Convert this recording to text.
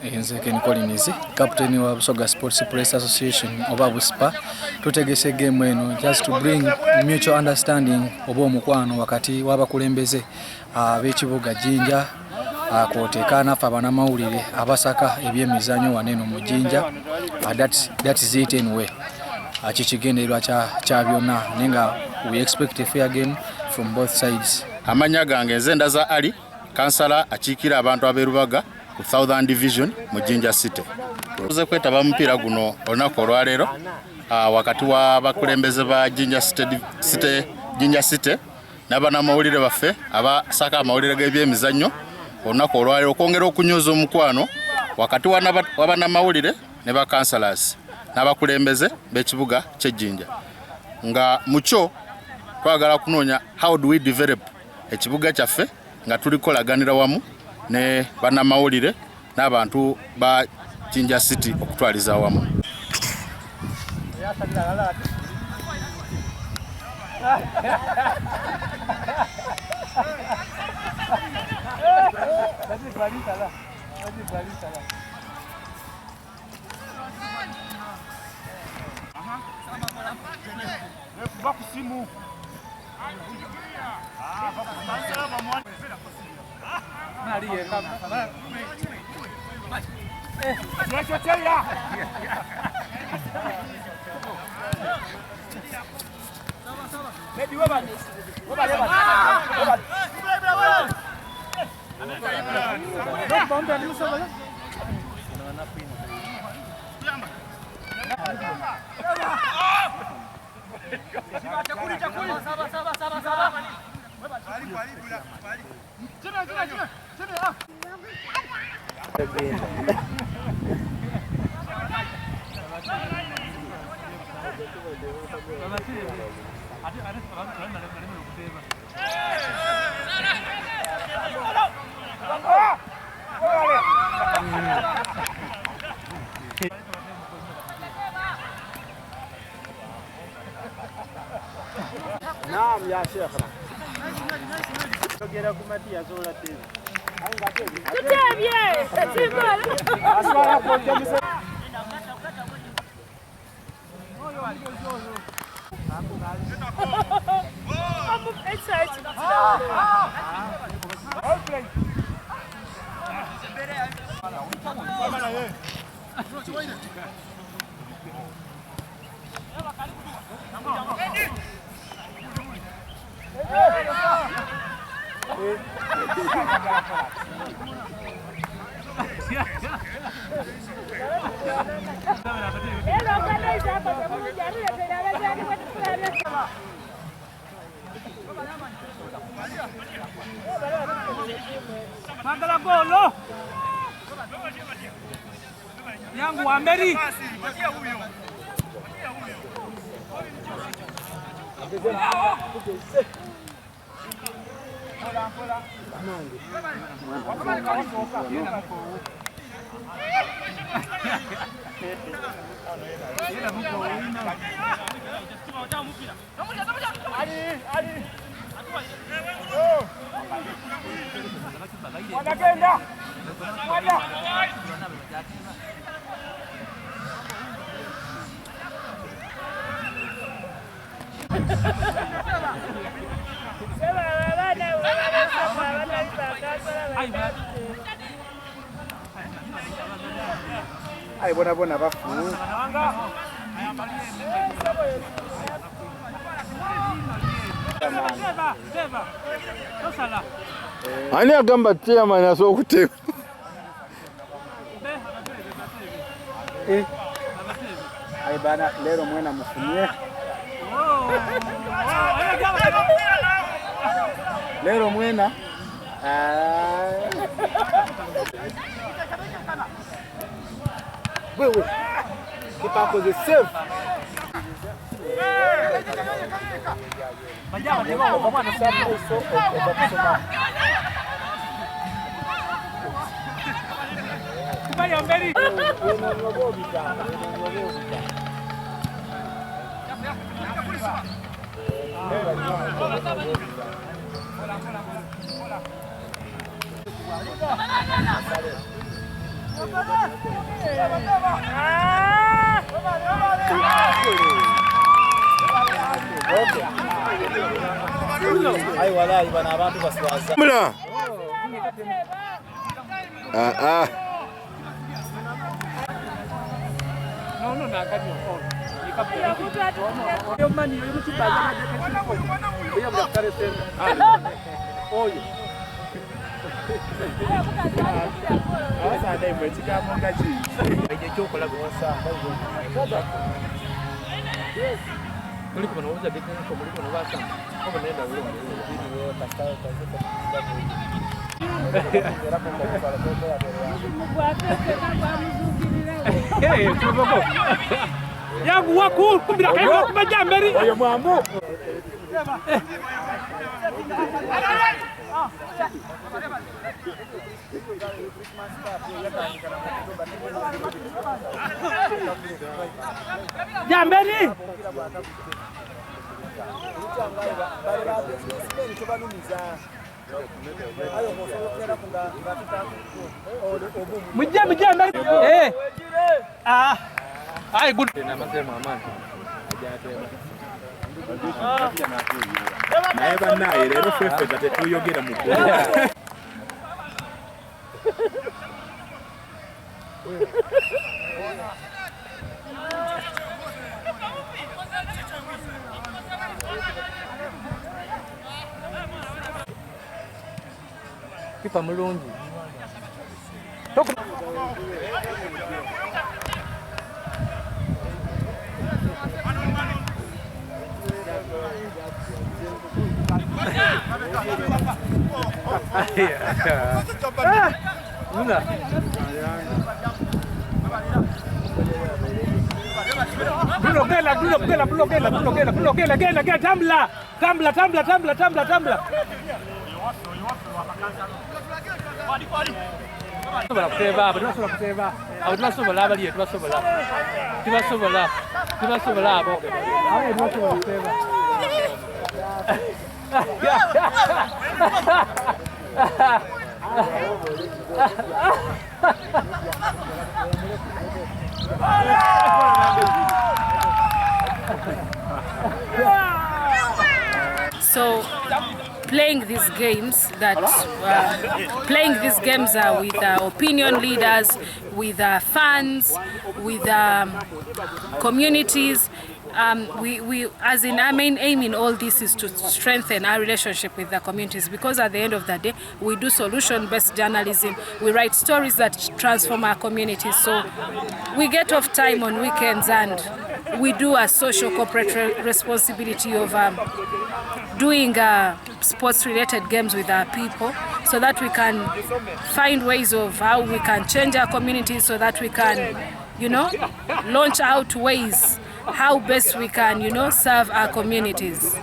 Nze Ken Collins, captain wa Busoga Sports Press Association oba Buspa. Tutegese game eno just to bring mutual understanding oba omukwano wakati w'abakulembeze ab'ekibuga Jinja, kwoteeka naffe abanamawulire abasaka ebyemizannyo wano eno mu Jinja. That is it anyway. Kikigendererwa kya byonna, naye nga we expect a fair game from both sides. Amannya gange nze Ndaza Ali, kansala akiikira abantu ab'e Rubaga ku Southern Division mu Jinja City. Tuze kwetaba mupiira guno olunaku olwaleero wakati w'abakulembeze ba Jinja City, City, Jinja City n'abanamawulire baffe abasaka amawulire g'ebyemizannyo olunaku olwaleero okwongera okunyweza omukwano wakati w'abannamawulire ne ba councillors n'abakulembeze b'ekibuga ky'e Jinja, nga mukyo twagala kunoonya how do we develop ekibuga kyaffe nga tulikolaganira wamu ne bannamawulire n'abantu ba Jinja City okutwaliza awamu. Naam ya Sheikh. Togera ku Matiya zola tebe. Tutebye. Aswala konja muse. Magala golo. Yangu wa Meri. Wanagenda. Wanda. Ai bona bona bafu. Ani agamba chairman asobola okuteeba? Ai bana lero mwena mufumye. Lero mwena. Wewe. Kipa akoze save. Mula. Ah ah. Jamberi. Mujja mujja mberi. Eh. Ah. Ai good. Naye bannaye leero ffeffe tetuyogera mu Kipa mulungi. Bruno gela, Bruno gela, Bruno gela, Bruno gela, Bruno gela, gela, gela, tambla, tambla, tambla, tambla, tambla, tambla. So playing these games that with opinion leaders, with fans, with communities. We as in our main aim in all this is to strengthen our relationship with the communities, because at the end of the day we do solution-based journalism. We write stories that transform our communities. So we get off time on weekends and we do a social corporate responsibility of doing sports-related games with our people, so that we can find ways of how we can change our communities, so that we can, you know, launch out ways how best we can, you know, serve our communities.